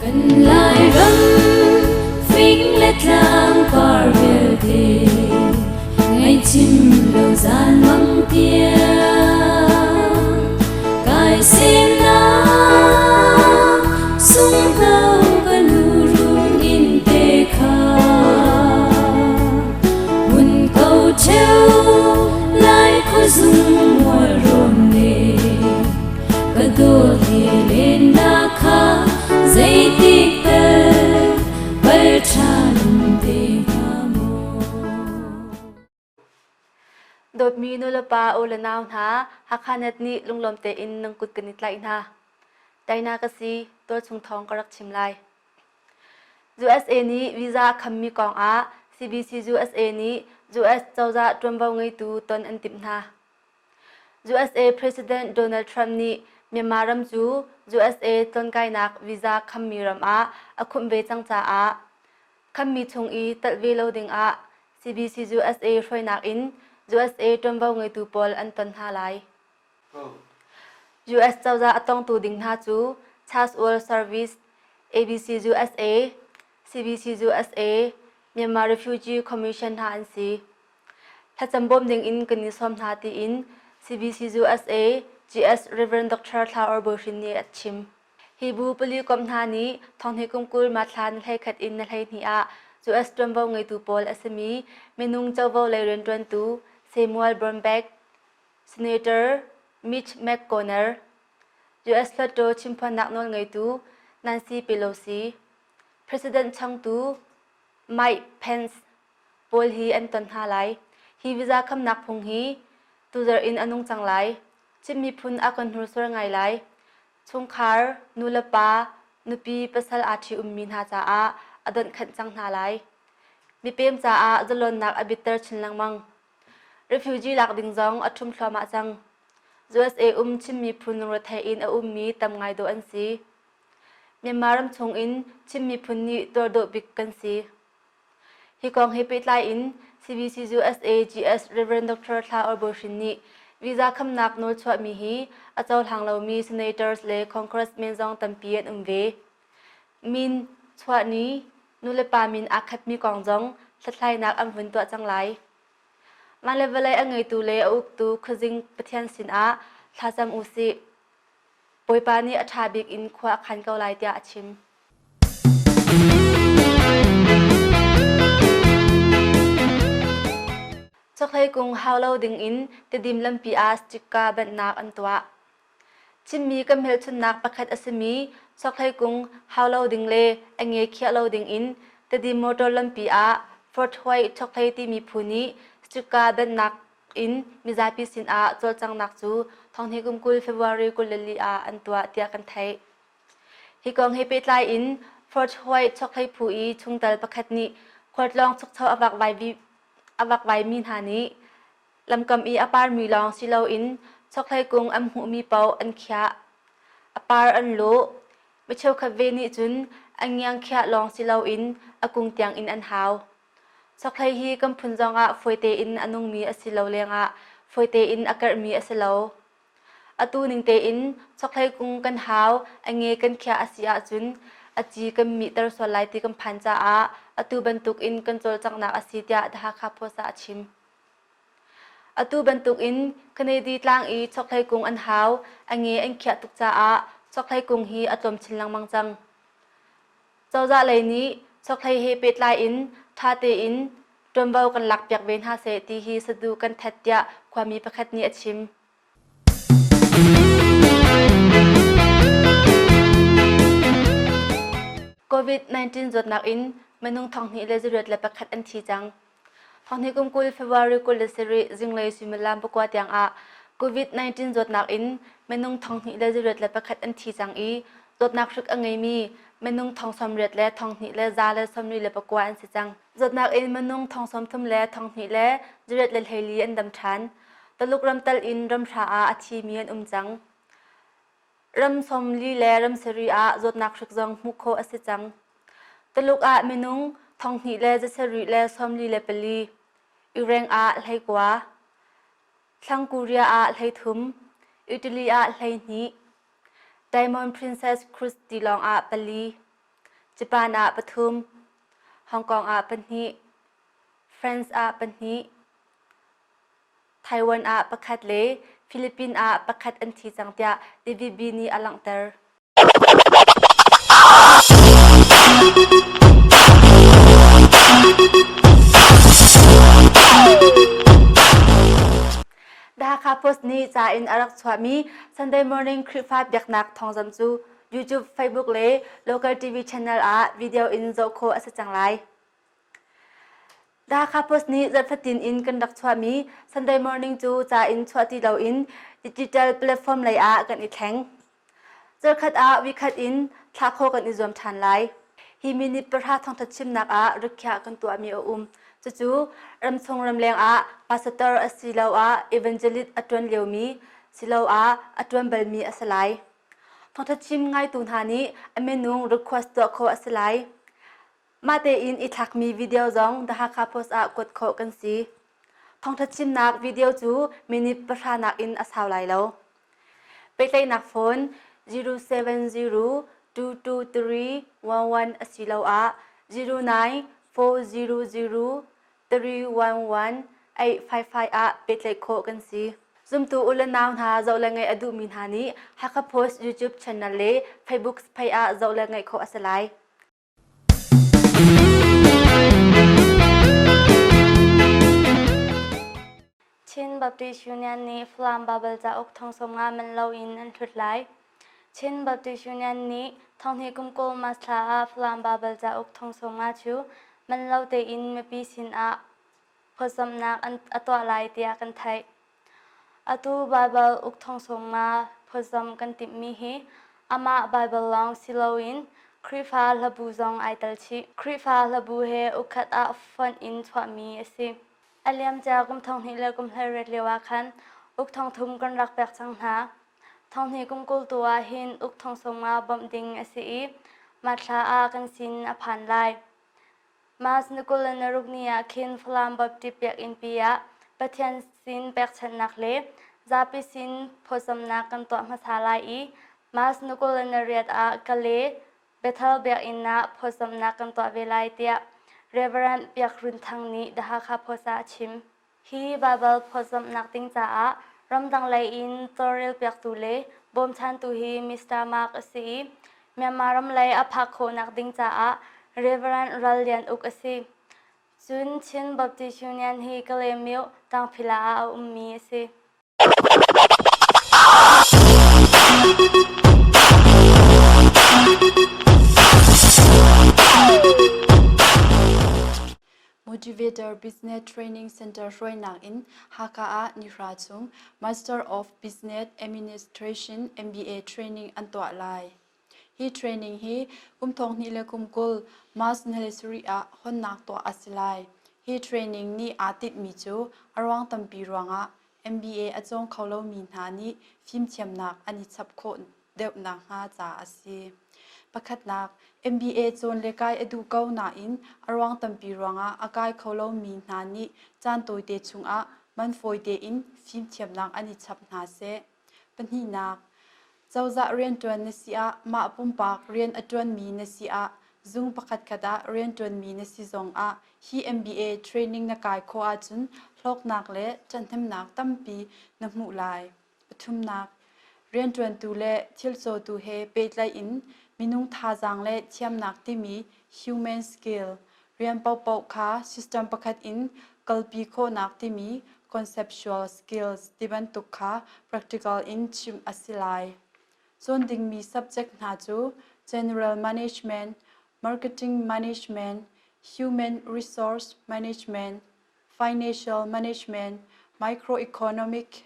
Kan Lairam fing le tlang par vialte ngaihchim lo zan mang tiang kai semnak sunghno ka nu run in te kha mun ko cheu lai khuazung mual rawn le Ka dawt he lennak kha zeitik tal pal ṭhan te hnga maw? Dawtmi nulepa u le nau hna, Hakha Net nih lunglawm tein nan kut kan i tlaih hna. Taina ka si, tualchung thawng ka rak chim lai. USA nih visa a khammi kong ah CBC USA nih US cozah ṭuanvo ngeitu ton an timh hna. USA President Donald Trump nih Myanmar ram cu USA tlonkainak visa khammi ram ah a khumh ve cang caah khammi chung i telh ve lo ding ah CBC USA hruainak in USA ṭuanvo ngeitu pawl an ton hna lai. US cozah a tongtu ding hna cu Charles World Service, ABC USA, CBC USA, Myanmar Refugee Commission hna an si. Thlacam bawm dingin kan i sawm hna tiin CBCUSA GS Rev. Dr. Thla Or Bawi nih a chim. Hi bu pali komh hna nih thonghnih kum 20 Mathla ni 11 in ni 12 ah US ṭuanvo ngeitu pawl a simi minung covo lei rianṭuantu Samuel Brownback, Senator Mitch McConnell, US Hluttaw chimphuannak nawlngeitu Nancy Pelosi, President changtu Mike Pence pawl hi an ton hna lai. Hi visa khamnak phung hi tuzarh in a nung cang lai. Chin miphun a kan hnursuar ngai lai. Chungkhar, nulepa, nupi, pasal aa ṭhi ummi hna caah a donhkhanh cang hna lai. Mipem caah zalonnak a bitter chin lengmang. Refugee lak ding zong a ṭhum thluahmah cang. USA um Chin miphun lungretheih in a ummi tam ngai dawh an si. Myanmar ram chung in Chin miphun nih tuar dawh bik kan si. Hi kong he pehtlai in CBCUSA GS Rev. Dr. Thla Or Bawi Hrin nih visa khamnak nawl chuahmi hi a cohlang lomi senators le congressmen zong tampi an um ve. Min, chuah ni, nulepa min aa khatmi kong zong hlathlainak an vun tuah cang lai. Mah le vawlei a ngeitu le a uktu Khuazing Pathian sinah thlacam u sih. Bawipa nih a ṭha bik in khua a khan ko lai tiah a chim. Chokhlei kung hau lo dingin Tedim lampi ah stikka benhnak an tuah. Chinmi kan hmelchunhnak pakhat a simi chokhlei kung hau lo ding le a nge khiah lo dingin Tedim motor lampi ah Fort White chokhlei timi phu nih stikka benhnak in mizapi sinah cawlcanghnak cu thonghnih kum 20 February 24 ah an tuah tiah kan theih. Hi kong he pehtlai in Fort White chokhlei phu i chungtel pakhat nih khualtlawng chukcho a vakvaimi hna nih lamkam i a parmi lawng si loin chokhlei kung an hmuhmi paoh an khiah. A par an lawh. Mi cheukhat ve nih cun a ngiang khiah lawng si loin a kung tiang in an hau. Chokhlei hi kan phun zongah fawi tein a nungmi a si lo lengah fawi tein a karhmi a si lo. Atu ning tein chokhlei kung kan hau, a nge kan khiah a si ahcun a ci kan mihter sual lai ti kan phan caah atu bantuk in kan cawlcanghnak a si tiah The Hakha Post ah a chim. Atu bantuk in Kennedy tlang i chokhlei kung an hau, a nge an khiah tuk caah chokhlei kung hi a tlawm chin lengmang cang. Cozah lei nih chokhlei he pehtlai in ṭha tein ṭuanvo kan lakpiak ve hna seh ti hi saduh kan that tiah khuami pakhat nih a chim. COVID-19 zawtnak in minung 2,201 an thi cang. Thonghnih kum 20 February 27 zinglei suimilam pakua tiang ah COVID-19 zawtnak in minung 2,201 an thi cang i zawtnak hrik a ngeimi minung 80 le 2 le za le 49 an si cang. Zawtnak in minung 30 le 2 le zariat le 14 an dam ṭhan. Taluk ram tal in ram hra ah a thimi an um cang. Ram 40 le ram sarih ah zawtnak hrik zong hmuh khawh a si cang. Taluk ah minung 2,000 le zasarih le 44, Iran ah 19, Thlang Korea ah 33, Italy ah 12, Diamond Princess Cruise tilawng ah pali. Japan ah pathum, Hong Kong ah pahnih, France ah pahnih, Taiwan ah pakhat le Philippines ah pakhat an thi cang tiah DVB nih a langhter. The Hakha Post nih ca in a rak chuahmi Sunday Morning Khrihfa biaknak thawngzamh cu YouTube, Facebook le local TV channel ah video in zoh khawh a si cang lai. The Hakha Post nih zarhfatin in kan rak chuahmi Sunday Morning cu ca in chuah ti loin digital platform lei ah kan i thleng. Zarkhat ah vikhat in thlah khawh kan i zuam ṭhan lai. Hi minute pahra thawngṭha chimnak ah rikhiah kan tuahmi a um. Cucu ramchung ramleng ah pastor asiloah evangelist a ṭuan liomi siloah a ṭuan balmi a si lai. Thawngṭha chim ngaitu hna nih a minung request tuah khawh a si lai. Mah tein i thlakmi video zong The Hakha Post ah kuat khawh kan si. Thawngṭha chimnak video cu minute pahra nakin a sau lai lo. Pehtlaihnak phone 070 223 11 asiloah 09 400 311 855 ah pehtlaih khawh kan si. Zumtu u le nau hna zoh le ngaih a duhmi hna nih Hakha Post YouTube channel le Facebook page ah zoh le ngaih khawh a si lai. Chin Baptist Union nih Falam Baibal cauk thong 50 man loin an hlut lai. Chin Baptist Union nih thonghnih kum kul March thla ah Falam Baibal cauk thong 50 cu man lo tein mipi sinah phawtzamhnak a tuah lai tiah kan theih. Atu Baibal uk thong 50 phawtzamh kan timhmi hi amah Baibal lawng si loin Khrihfa hlabu zong ai tel chih. Khrihfa hlabu he ukkhat ah fonh in chuahmi a si. A liamcia kum 12 le kum 18 lio ah khan uk thong thum kan rak pek cang hna. Thonghnih kum 20 tu ah hin uk thong 50 bawmh ding a si i mah thla ah kan sin a phan lai. March ni 26 ni ah khin Falam Baptist Biakinnpi ah Pathian sin pekchanhnak le zapi sin phawtzamnak kan tuah hmasa lai i March ni 28 ah Kale Bethel Biakinn ah phawtzamnak kan tuah ve lai tiah Reverend Biak Run Thang nih The Hakha Post ah a chim. Hi Baibal phawtzamhnak ding caah ramdang lei in tawlrel piaktu le bawmchantu hi Mister Mark a si i Myanmar ram lei a phak khawhnak ding caah Reverend Ral Lian Uk a si. Cun Chin Baptist Union hi Kalaymyo Tangphila ah a ummi a si. Motivator Business Training Center hruainak in Hakha ah nihra chung Master of Business Administration MBA training an tuah lai. Hi training hi kum thong hnih le kum 20 March ni sarih ah honnak tuah a si lai. Hi training nih aa tinhmi cu a ruang tampi ruangah MBA a cawng kho lomi hna nih fimthiamnak an i chap khawh deuh nakhnga ca a si. Pakhatnak, MBA cawn le kai a duh ko nain a ruang tampi ruangah a kai kho lomi hna nih caan tawite chungah man fawi tein fimthiamnak an i chap hna seh. Pahnihnak, cozah rianṭuan na si ah mah pumpak rian a ṭuanmi na si ah zung pakhatkhat ah rianṭuanmi na si zongah hi MBA training na kai khawh ahcun hlawknak le ṭhathnemnak tampi na hmuh lai. Pathumnak, rianṭuantu le thil cawtu he pehtlaih in minung thazaang le thiamnak timi human skill rian paohpaoh kha system pakhat in kalpi khawhnak timi conceptual skills tibantuk kha practical in chimh a si lai. Cawn dingmi subject hna cu general management, marketing management, human resource management, financial management, microeconomic,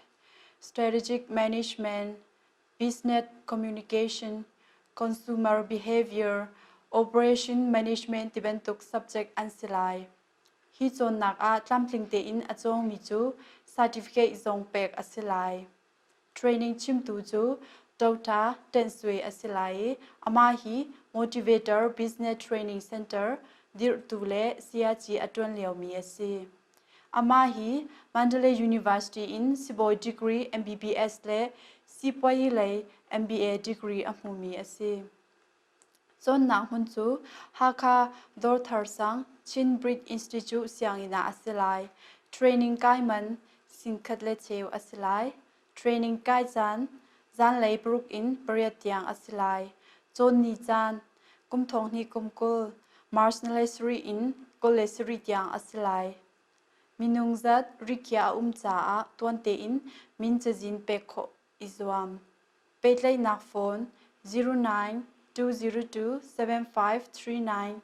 strategic management, business communication, consumer behavior, operation management tibantuk subject an si lai. Hi cawnnak ah tlamtling tein a cawngmi cu certificate zong pek a si lai. Training chimtu cu Dota Tensue a si lai i amah hi Motivator Business Training Center dirhtu le sayaci a ṭuan liomi a si. Amah hi Mandalay University in sibawi degree MBBS le sipuayi lei MBA degree a hmumi a si. Cawnnak hmun cu Hakha Dawrthar Sang Chin Bridge Institute sianginn ah a si lai. Training kai man singkhat le cheu a si lai. Training kai caan zanlei paruk in pariat tiang a si lai. Cawn ni caan kum thong hnih kum 20 March ni le sarih in 20 le sarih tiang a si lai. Minung zat rikhiah a um caah tuan tein min cazin pek khawh i zuam. Pehtlaihnak phone 09 202 7539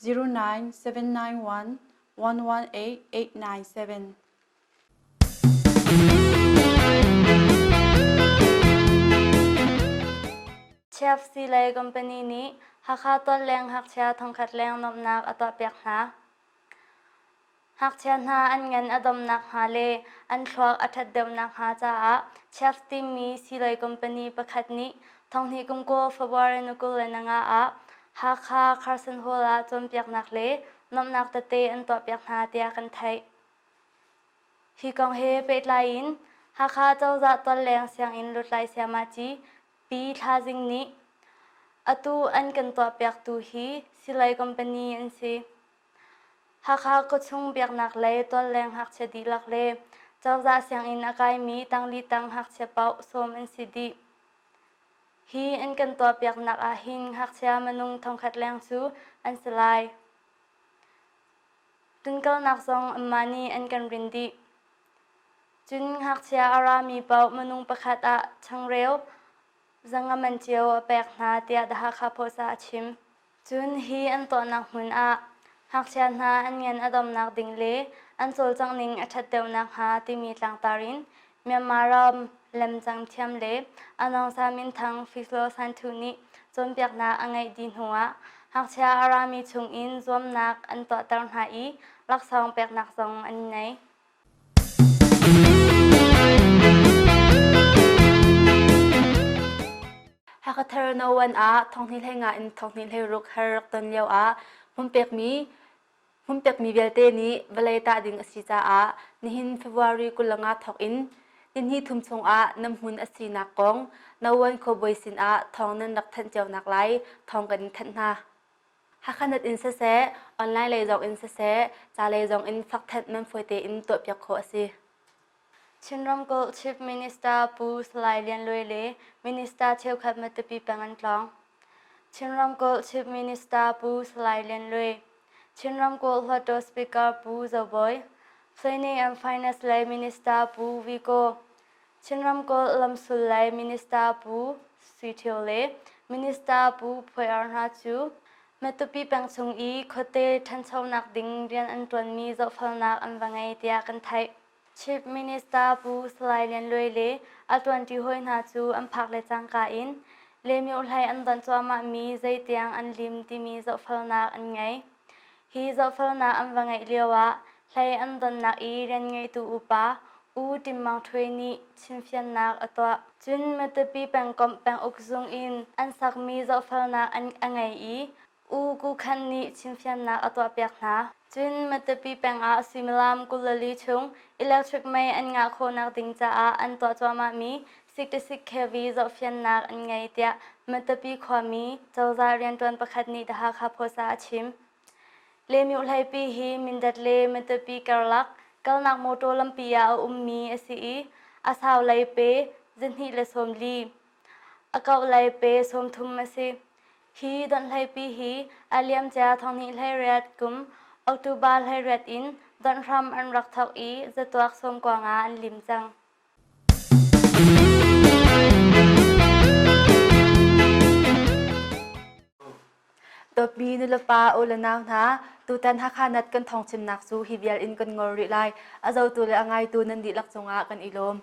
09 791 118 897. Chef Silei Company nih Hakha tualleng ngakchia thongkhat leng nuamhnak a tuahpiak hna. Ngakchia hna an ngan a dom nakhnga le an thluak a ṭhat deuh nakhnga caah Chef timi siilei company pakhat nih thonghnih kum kaw February ni 25 ah Hakha Carson Hall ah cawnpiaknak le nuamhnak tete an tuahpiak hna tiah kan theih. Hi kong he pehtlai in Hakha Cozah Tualleng Sianginn Lutlai Sayamaci Pi Thla Zing nih, Atu an kan tuahpiaktu hi siilei company an si. Hakha khuachung biaknak lei tualleng ngakchia dihlak le cozah sianginn a kaimi tangli tang ngakchia paoh sawm an si dih. Hi an kan tuahpiaknak ahhin ngakchia minung thongkhat leng cu an si lai. Tunkalnak zong anmah nih an kan rin dih. Cun ngakchia a rami paoh minung pakhat ah changreu zanga man cio a pek hna tiah The Hakha Post ah a chim. Cun hi an tuahnak hmun ah ngakchia hna an ngan a domnak ding le an cawlcangh ning a ṭhat deuh nakhnga timi tlangtar in Myanmar ram lemcang thiam le Anawngsa minthang Fislo Santhu nih cawnpiaknak a ngeih dih hnuah ngakchia a rami chungin zuamnak an tuahter hna i laksawng peknak zong an ngei. Hakhathar No. 1 ah thonghnih hlei nga in thonghnih hlei ruk har rak ton lio ah hmunpekmi hmunpekmi vialte nih vawlei tah ding a si caah nihin February 25 thawk in nihnih thum chungah nam hmun a sinak kong No. 1 khuabawi sinah thawng nan rak thanh cio nak lai thawng kan in thanh hna. Hakha in siseh, online lei zong in siseh, ca lei zong in fakthanh man fawi tein tuahpiak khawh a si. Chin ramkulh Chief Minister Pu Salai Lian Luai le Minister cheukhat Matupi peng an tlawng. Chin ramkulh Chief Minister Pu Salai Lian Luai, Chin ramkulh Hluttaw Speaker Pu Zo Bawi, Planning and Finance lei Minister Pu Viko, Chin ramkulh lamsul lei Minister Pu Sui Thio le Minister Pu Phuai Ar hna cu Matupi peng chung i khuate ṭhanchonak ding rian an ṭuanmi zohfelnak an va ngei tiah kan theih. Chief Minister Pu Salai Lian Luai le a ṭuanṭi hawi hna cu an phak le cangka in Lemiohlei an donh cuahmahmi zeitiang an lim timi zohfelnak an ngei. Hi zohfelnak an va ngeih lioah hlei an donnak i rian ngeitu upa U Tim Mang Htwe nih chimfiannak a tuah. Cun Matupi pengkomh penguk zung in an sakmi zohfelnak an a ngei i U Ku Khan nih chimfiannak a tuahpiak hna. Cun Matupi peng ah suimilam 24 chung electric mei an ngah khawhnak ding caah an tuah cuahmahmi 66 kV zohfiannak an ngei tiah Matupi khuami cozah rianṭuan pakhat nih The Hakha Post ah a chim. Lemiohleipi hi Mindat le Matupi karlak kalnak mawṭaw lampi ah a ummi a si i a sau lei pe 240, a kauh lei pe 30 a si. Hi donhhleipi hi a liamcia 2018 kum October 18 in donh hram an rak thawk i zatuak 95 an lim cang. Dawtmi nulepa u le nau hna, tutan Hakha nat kan thawngchimnak cu hi vial in kan ngol rih lai. A zotu le a ngaitu nan dihlak cungah kan i lawm.